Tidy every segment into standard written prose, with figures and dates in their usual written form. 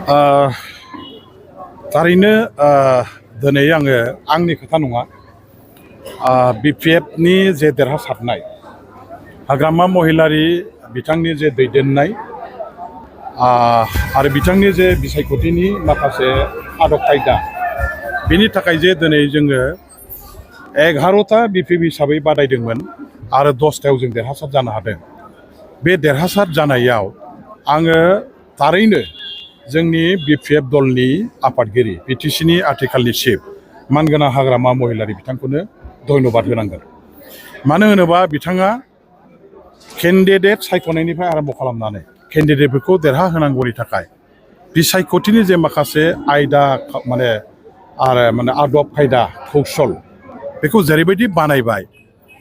ओ थारैनो दिनै आङो आंनि खोथा नङा बिपिएफनि जे देरहासारनाय हाग्रामा महिलारि बिथांनि जे दैदेननाय आरो बिथांनि जे बिसायख'थिनि माखासे आदब खायदा बिनि थाखाय जे दिनै जोङो 11टा बिपिएफ हिसाबै बादायदोंमोन आरो 10टायाव जों देरहासार जानो हादों। बे देरहासार जानायाव आङो थारैनो जोंनि बिपिएफ दलनि आफादगिरि बिटिसिनि आथिखालनि चिफ मानगोनां हाग्रामा महिलारि बिथांखौनो धन्यबाद होनांगोन। मानो होनोबा बिथाङा केन्डिडेट सायख'नायनिफ्राय आरम्भ खालामनानै केन्डिडेटफोरखौ देरहाहोनांगौनि थाखाय बिसायख'थिनि जे माखासे आयदा आदब खायदा कौशल बेखौ जेरैबायदि बानायबाय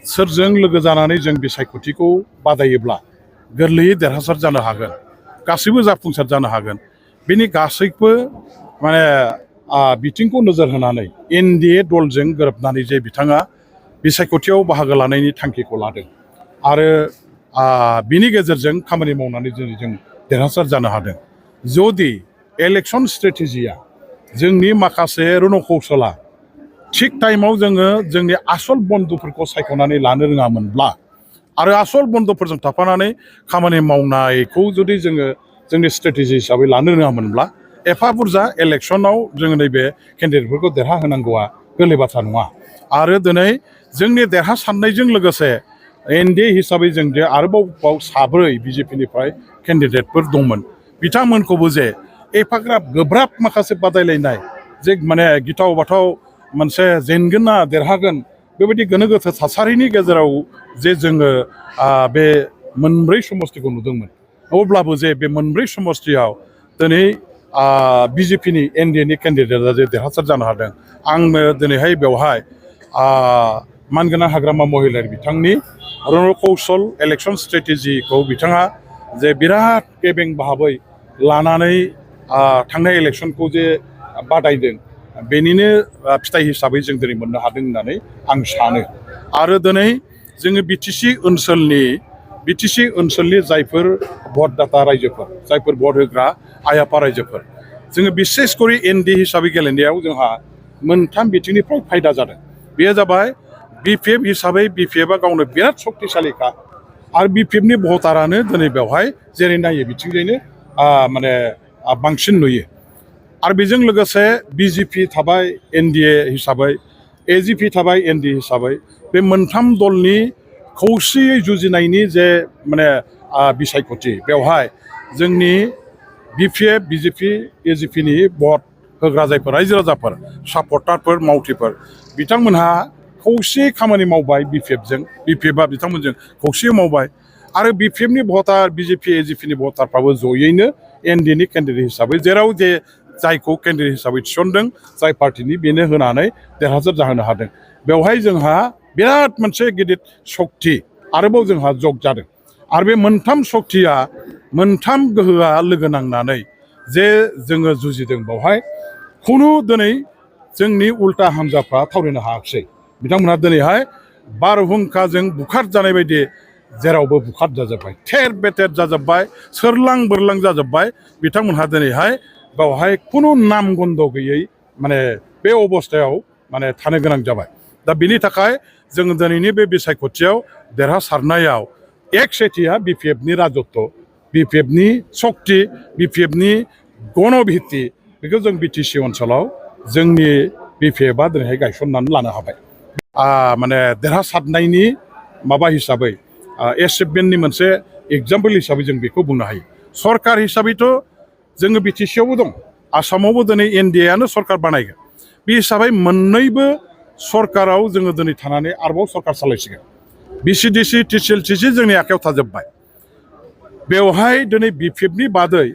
सोरजों लोगो जानानै जों बिसायख'थिखौ बादायोब्ला गोरलैयै देरहासार जानो हागोन, गासैबो जाफुंसार जानो हागोन। बेनि गासैबो बिथिंखौ नोजोर होनानै एनडिए दलजों गोरोबनानै जे बिथाङा बिसायख'थियाव बाहागो लानायनि थांखिखौ लादों आरो बिनि गेजेरजों खामानि मावनानै जों देरहासार जानो हादों। जुदि इलेक्सन स्ट्रेटेजिया जोंनि माखासे रनकौशला थिग टाइमाव जोङो जोंनि आसल बन्दुफोरखौ सायख'नानै लानो रोङामोनब्ला आरो आसल बन्दुफोरजों थाफानानै खामानि मावनायखौ जुदि जोङो जोंनि स्ट्रेटेजि हिसाबै लानो रोङामोनब्ला एफा बुरजा इलेक्सनाव जोङो नैबे केन्डिडेटफोरखौ देरहाहोनांगौआ गोरलै बाथ्रा नङा। आरो दिनै जोंनि देरहासारनायजों लोगोसे एनडिए हिसाबै जों जे आरोबाव 7 बिजेपिनिफ्राय केन्डिडेटफोर दंमोन बिथांमोनखौबो जे एफाग्राब गोब्राब माखासे बादायलायनाय जे गिथाव बाथाव मोनसे जेनगोन ना देरहागोन बेबायदि गोनो गोथो थासारिनि गेजेराव जे जोङो बे मोनब्रै समष्टिखौ नुदोंमोन, अब्लाबो जे बे मोनब्रै समष्टियाव दिनै बिजेपिनि एनडिएनि केन्डिडेटआ जे देरहासार जानो हादों। आंनो दिनैहाय बेवहाय मानगोनां हाग्रामा महिलारि बिथांनि रनकौशल इलेक्सन स्ट्रेटेजिखौ बिथाङा जे बिराद गेबें भाबै लानानै थांनाय इलेक्सनखौ जे बादायदों बेनिनो फिथाइ हिसाबै जों दिनै मोननो हादों होननानै आं सानो। आरो दिनै जोङो बिटिसि ओनसोलनि जायफोर भटदाता रायजोफोर, जायफोर भट होग्रा आइ आफा रायजोफोर, जोङो बिसेसकरि एनडिए हिसाबै गेलेनायाव जोंहा मोनथाम बिथिंनिफ्राय फायदा जादों। बेयो जाबाय बिपिएफ हिसाबै बिपिएफआ गावनो बिराद सक्तिशालिखा आरो बिपिएफनि भटारानो दिनै बेवहाय जेरै नायो बिथिंजायनो बांसिन नुयो। आरो बेजों लोगोसे बिजेपि थाबाय एनडिए हिसाबै, एजिपि थाबाय एनडिए हिसाबै, बे मोनथाम दलनि खौसेयै जुजिनायनि जे बिसायख'थि बेवहाय जोंनि बिपिएफ बिजेपि एजिपिनि भट होग्रा जायफोर रायजो राजाफोर सापर्टारफोर मावथिफोर बिथांमोनहा खौसेयै खामानि मावबाय बिपिएफआ बिथांमोनजों खौसेयै मावबाय आरो बिपिएफनि भटार बिजेपि एजिपिनि भटारफ्राबो जयैनो एनडिएनि केन्डिडेट हिसाबै जेराव जे जायखौ केन्डिडेट हिसाबै थिसनदों जाय पार्टिनि बेनो होनानै देरहासार जाहोनो हादों। बेवहाय जोंहा बिराद मोनसे गिदिर सक्ति आरोबाव जोंहा जग जादों। आरो बे मोनथाम सक्तिया मोनथाम गोहोआ लोगो नांनानै जे जोङो जुजिदों बेवहाय खुनु दिनै जोंनि उल्टा हान्जाफ्रा थावरिनो हायाखिसै। बिथांमोनहा दिनैहाय बारहुंखाजों बुखार जानाय बायदि जेरावबो बुखार जाजोब्बाय, थेर बेथेर जाजोब्बाय, सोरलां बोरलां जाजोब्बाय। बिथांमोनहा दिनैहाय बेवहाय खुनु नाम गन्ध गैयै बे अबस्थायाव थानो गोनां जाबाय। दा बिनि थाखाय जों दिनैनि बे बिसायख'थियाव देरहासारनायाव एक सेथिया बिपिएफनि राजत्व, बिपिएफनि सक्ति, बिपिएफनि गणभित्ति बेखौ जों बिटिसि ओनसोलाव जोंनि बिपिएफआ दिनैहाय गायसननानै लानो हाबाय। देरहासारनायनि माबा हिसाबै एचिभमेन्टनि मोनसे एग्जाम्पल हिसाबै जों बेखौ बुंनो हायो। सरकार हिसाबैथ' जोङो बिटिसियावबो दं, आसामावबो दिनै एनडिएआनो सरकार बानायगोन। बे हिसाबै मोननैबो सरकाराव जोङो दिनै थानानै आरोबाव सरकार सालायसिगोन। बिसिडिसि टिसिएलटिसि जोंनि आखायाव थाजोब्बाय। बेवहाय दिनै बिपिएफनि बादै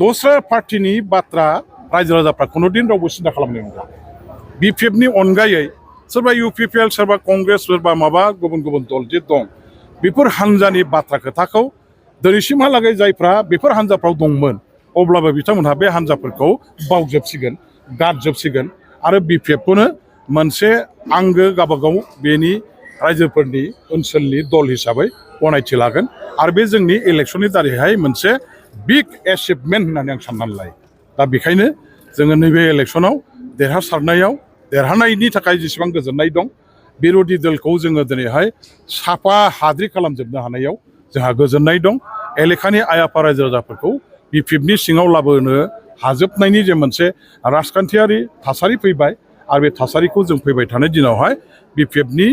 दस्रा पार्टिनि बाथ्रा रायजो राजाफ्रा खुनुदिन रावबो सिन्था खालामनाय नंला। बिपिएफनि अनगायै सोरबा इउपिपिएल, सोरबा कंग्रेस, सोरबा गुबुन गुबुन दल जे दं बेफोर हान्जानि बाथ्रा खोथाखौ दिनैसिमहालागै जायफ्रा बेफोर हान्जाफ्राव दंमोन अब्लाबो बिथांमोनहा बे हान्जाफोरखौ बावजोबसिगोन, गारजोबसिगोन आरो बिपिएफखौनो मोनसे आंगो गावबागाव बेनि रायजोफोरनि ओनसोलनि दल हिसाबै गनायथि लागोन। आरो बे जोंनि इलेक्सननि दारैहाय मोनसे बिग एचिभमेन्ट होननानै आं साननानै लायो। दा बेखायनो जोङो नैबे इलेक्सनाव देरहानायनि थाखाय जेसेबां गोजोननाय दं बिरोधि दलखौ जोङो दिनैहाय साफा हाद्रि खालामजोबनो हानायाव जोंहा गोजोननाय दं। एलेखानि आइ आफा रायजो राजाफोरखौ बिपिएफनि सिङाव लाबोनो हाजोबनायनि जे मोनसे राजखान्थियारि थासारि फैबाय आरो बे थासारिखौ जों फैबाय थानाय दिनावहाय बिपिएफनि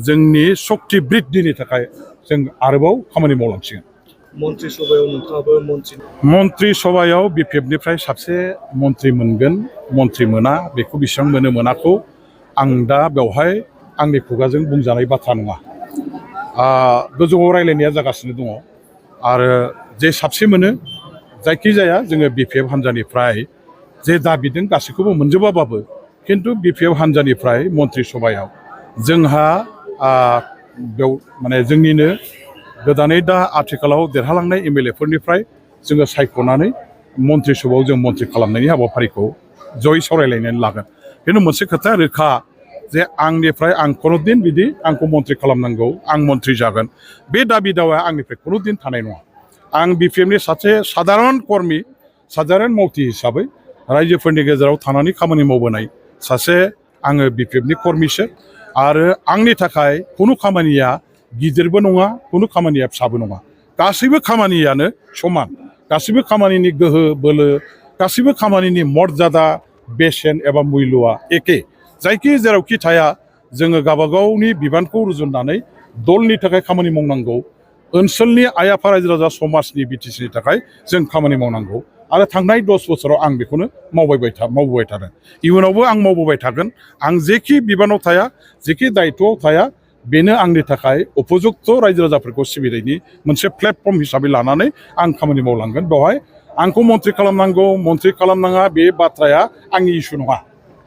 जोंनि सक्ति बृद्धिनि थाखाय जों आरोबाव खामानि मावलांसिगोन। मन्त्रि सभायाव नोंथाङाबो मन्त्रि सभायाव बिपिएफनिफ्राय सासे मन्त्रि मोनगोन मन्त्रि मोना बेखौ बेसेबां मोनाखौ आं दा बेवहाय आंनि खुगाजों बुंजानाय बाथ्रा नङा। गोजौआव रायलायनाया जागासिनो दङ आरो जे साबसे मोनो जायखिजाया जोङो बिपिएफ हान्जानिफ्राय जे दाबिदों गासैखौबो मोनजोबाबाबो खिन्थु बिपिएफ हान्जानिफ्राय मन्त्रि सभायाव जोंहा बेयाव माने जोंनिनो गोदानै दा आथिखालाव देरहालांनाय एमएलएफोरनिफ्राय जोङो सायख'नानै मन्त्रि सभायाव जों मन्त्रि खालामनायनि हाबाफारिखौ जयै सावरायलायनानै लागोन। खिन्थु मोनसे खोथा रोखा जे आंनिफ्राय आं खुनुदिन बिदि आंखौ मन्त्रि खालामनांगौ आं मन्त्रि जागोन बे दाबि दावाया आंनिफ्राय खुनुदिन थानाय नङा। आं बिपिएफनि सासे साधारन कर्मि साधारन मावथि हिसाबै रायजोफोरनि गेजेराव थानानै खामानि मावबोनाय सासे आङो बिपिएफनि कर्मिसो आरो आंनि थाखाय खुनु खामानिया गिदिरबो नङा खुनु खामानिया फिसाबो नङा। गासैबो खामानियानो समान गासैबो खामानिनि गोहो बोलो गासैबो खामानिनि मर्यादा बेसेन एबा मुल्यआ एखे। जायखि जेरावखि थाया जोङो गावबागावनि बिबानखौ रुजुननानै दलनि थाखाय खामानि मावनांगौ ओनसोलनि आइ आफा रायजो राजा समाजनि बिटिसिनि थाखाय जों खामानि मावनांगौ आरो थांनाय 10 बोसोराव आं बेखौनो मावबोबाय थादों। इयुनावबो आं मावबोबाय थागोन। आं जेखि बिबानाव थाया जेखि दायित्वआव थाया बेनो आंनि थाखाय उपजुक्त रायजो राजाफोरखौ सिबिनायनि मोनसे प्लेटफर्म हिसाबै लानानै आं खामानि मावलांगोन। बेवहाय आंखौ मन्त्रि खालामनांगौ मन्त्रि खालामनाङा बे बाथ्राया आंनि इस्यु नङा।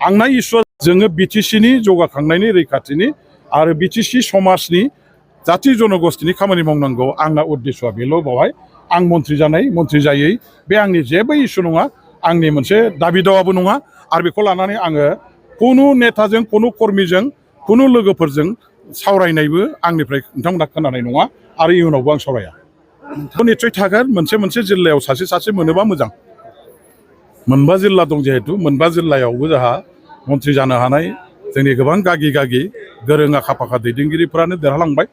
आंना इस्युआ जोङो बिटिसिनि जौगाखांनायनि रैखाथिनि आरो बिटिसि समाजनि जाथि जनगोष्ठीनि खामानि मावनांगौ आंना उद्देश्यआ बेल'। बेवहाय आं मन्त्रि जानाय मन्त्रि जायै बे आंनि जेबो इस्यु नङा आंनि मोनसे दाबि दावाबो नङा आरो बेखौ लानानै आङो खुनु नेताजों खुनु कर्मिजों खुनु लोगोफोरजों सावरायनायबो आंनिफ्राय नोंथांमोना खोनानाय नङा आरो इयुनावबो आं सावराया। निस्सय थागोन मोनसे जिल्लायाव सासे मोनोबा मोजां। मोनबा जिल्ला दं जिहेतु मोनबा जिल्लायावबो जोंहा मन्त्रि जानो हानाय जोंनि गोबां गागि गोरों आखा फाखा दैदेनगिरिफोरानो देरहालांबाय।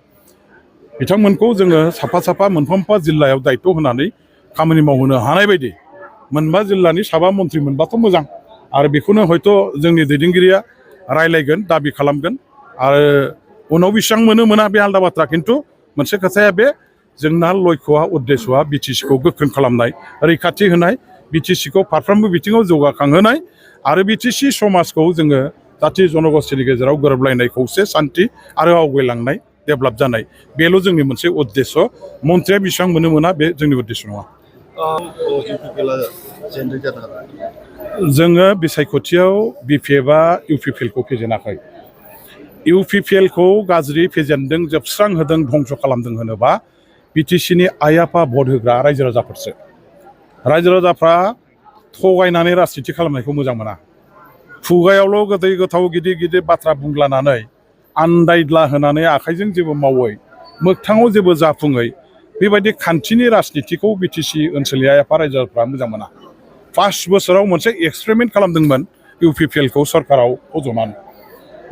बिथांमोनखौ जोङो साफा मोनफा जिल्लायाव दायित्व होनानै खामानि मावहोनो हानाय बायदि मोनबा जिल्लानि साबा मन्त्रि मोनबाथ' मोजां आरो बेखौनो हयथ' जोंनि दैदेनगिरिया रायलायगोन दाबि खालामगोन आरो उनाव बेसेबां मोना बे आलादा बाथ्रा। खिन्थु मोनसे खोथाया बे जोंना लक्ष्यआ उद्देश्यआ बिटिसिखौ गोख्रों खालामनाय रैखाथि होनाय बिटिसिखौ फारफ्रोमबो बिथिङाव जौगाखांहोनाय आरो बिटिसि समाजखौ जोङो जाथि जनगोष्ठीनि गेजेराव गोरोबलायनाय खौसे सान्थि आरो आवगायलांनाय डेभेलप जानाय बेल' जोंनि मोनसे उद्देश्य। मन्त्रिया बेसेबां मोना बे जोंनि उद्देश्य नङा। जोङो बिसायख'थियाव बिपिएफआ इउपिपिएलखौ फेजेनाखै। इउपिपिएलखौ गाज्रि फेजेनदों जोबस्रांहोदों धंस खालामदों होनोबा बिटिसिनि आइ आफा भट होग्रा रायजो राजाफोरसो। रायजो राजाफ्रा थगायनानै राजनिति खालामनायखौ मोजां मोना। खुगायावल' गोदै गोथाव गिदिर बाथ्रा बुंलानानै आन्दायद्ला होनानै आखाइजों जेबो मावै मोगथाङाव जेबो जाफुङै बेबायदि खान्थिनि राजनितिखौ बिटिसि ओनसोलनि आइ आफा रायजो राजाफ्रा मोजां मोना। 5 बोसोराव मोनसे एक्सपेरिमेन्ट खालामदोंमोन इउपिपिएलखौ सरकाराव फज'नानै।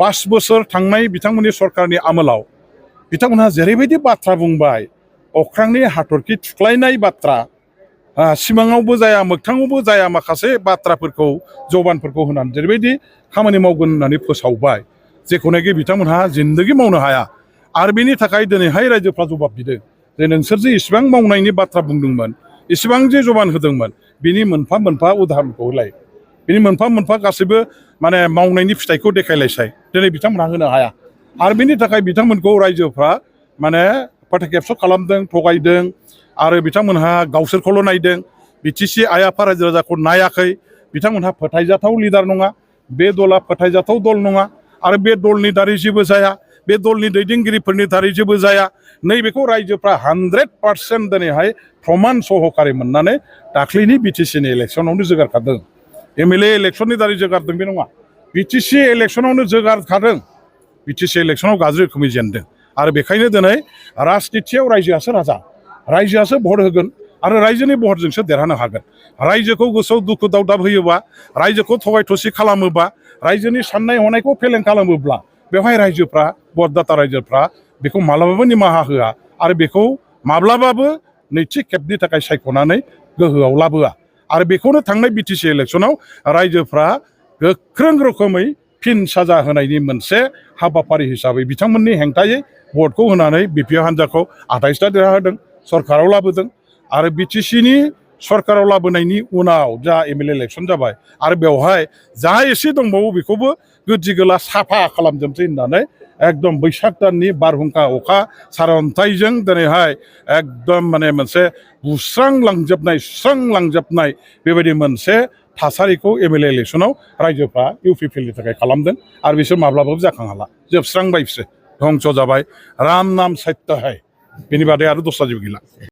5 बोसोर थांनाय बिथांमोननि सरकारनि आमोलाव बिथांमोनहा जेरैबायदि बाथ्रा बुंबाय अख्रांनि हाथरखि थुख्लायनाय बाथ्रा सिमाङावबो जाया मोगथाङावबो जाया माखासे बाथ्राफोरखौ जबानफोरखौ होनानै जेरैबायदि खामानि मावगोन होननानै फोसावबाय जेखौनाखि बिथांमोनहा जिन्दगि मावनो हाया। आरो बेनि थाखाय दिनैहाय रायजोफ्रा जबाब बिदों जे नोंसोर जे इसिबां मावनायनि बाथ्रा बुंदोंमोन इसिबां जे जबान होदोंमोन बिनि मोनफा उदाहरणखौ होलाय बिनि मोनफा गासैबो माने मावनायनि फिथाइखौ देखायलायसाय दिनै बिथांमोनहा होनो हाया। आरो बेनि थाखाय बिथांमोनखौ रायजोफ्रा माने फोथायखेबस' खालामदों थगायदों आरो बिथांमोनहा गावसोरखौल' नायदों बिटिसि आइ आफा रायजो राजाखौ नायाखै। बिथांमोनहा फोथायजाथाव लिडार नङा बे दला फोथायजाथाव दल नङा आरो बे दलनि दारै जेबो जाया बे दलनि दैदेनगिरिफोरनि दारै जेबो जाया नैबेखौ रायजोफ्रा 100% दिनैहाय प्रमान सहकारि मोननानै दाख्लैनि बिटिसिनि इलेक्सनावनो जोगारखादों। एमएलए इलेक्सननि दारै जोगारदों बे नङा बिटिसि इलेक्सनावनो जोगारखादों। बिटिसि इलेक्सनाव गाज्रि रोखोमै जेनदों आरो बेखायनो दिनै राजनितियाव रायजोआसो राजा रायजोआसो भट होगोन आरो रायजोनि बहरजोंसो देरहानो हागोन रायजोखौ गोसोआव दुखु दावदाब होयोबा रायजोखौ थगाय थसि खालामोबा रायजोनि साननाय हनायखौ फेलें खालामोब्ला बेवहाय रायजोफ्रा भटदाता रायजोफ्रा बेखौ माब्लाबाबो निमाहा होआ आरो बेखौ माब्लाबाबो नैथि खेबनि थाखाय सायख'नानै गोहोआव लाबोआ आरो बेखौनो थांनाय बिटिसि इलेक्सनाव रायजोफ्रा गोख्रों रोखोमै फिन साजा होनायनि मोनसे हाबाफारि हिसाबै बिथांमोननि हेंथायै भटखौ होनानै बिपिएफ हान्जाखौ 28टा देरहाहोदों सरकाराव लाबोदों आरो बिटिसिनि सरकाराव लाबोनायनि उनाव जा एमएलए इलेक्सन जाबाय आरो बेवहाय जा एसे दंबावो बेखौबो गोदि गोला साफा खालामजोबसै होननानै एकदम बैसाग दाननि बारहुंखा अखा सारअन्थाइजों दिनैहाय एकदम माने मोनसे सुस्रांलांजोबनाय बेबायदि मोनसे थासारिखौ एमएलए इलेक्सनाव रायजोफ्रा इउपिपिएलनि थाखाय खालामदों आरो बिसोर माब्लाबाबो जाखांहाला जोबस्रांबाय बिसोर धंस' जाबाय राम नाम सत्य है बेनि बादै आरो दस्रा जेबो गैला